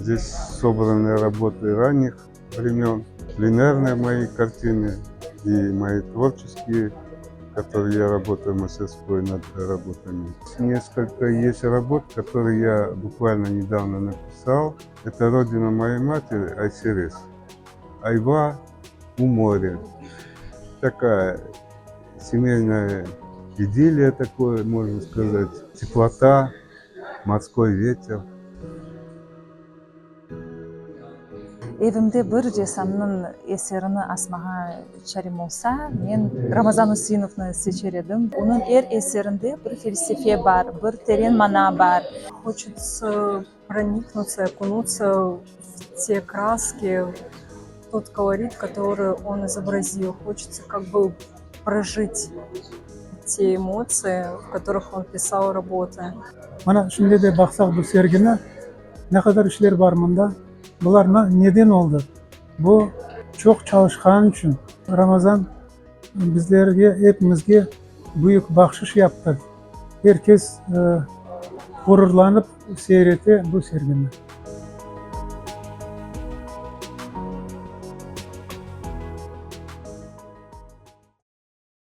Здесь собраны работы ранних времен, пленэрные мои картины и мои творческие, которые я работаю в мастерской над работами. Несколько есть работ, которые я буквально недавно написал. Это родина моей матери, Айсерес. Айва у моря. Такая семейная идиллия такое, можно сказать. Теплота, морской ветер. Evimde bir ressamnıñ eserini asmağa çarem olsa, men Ramazan Useinovnı seçer edim. Onıñ er eserinde bir felsefe bar, bir teren mana bar. Хочется проникнуться и окунуться в те краски, в тот колорит, который он изобразил. Хочется как бы прожить те эмоции, в которых он писал работы. Mana şimdi de baqsaq bu sergini, ne qadar işler bar mında. Bular neden oldı? Bu çoq çalışqanı içün. Ramazan bizlerge, epimizge büyük bahşış yaptı. Er kes ğururlanıp seyir ete bu sergini.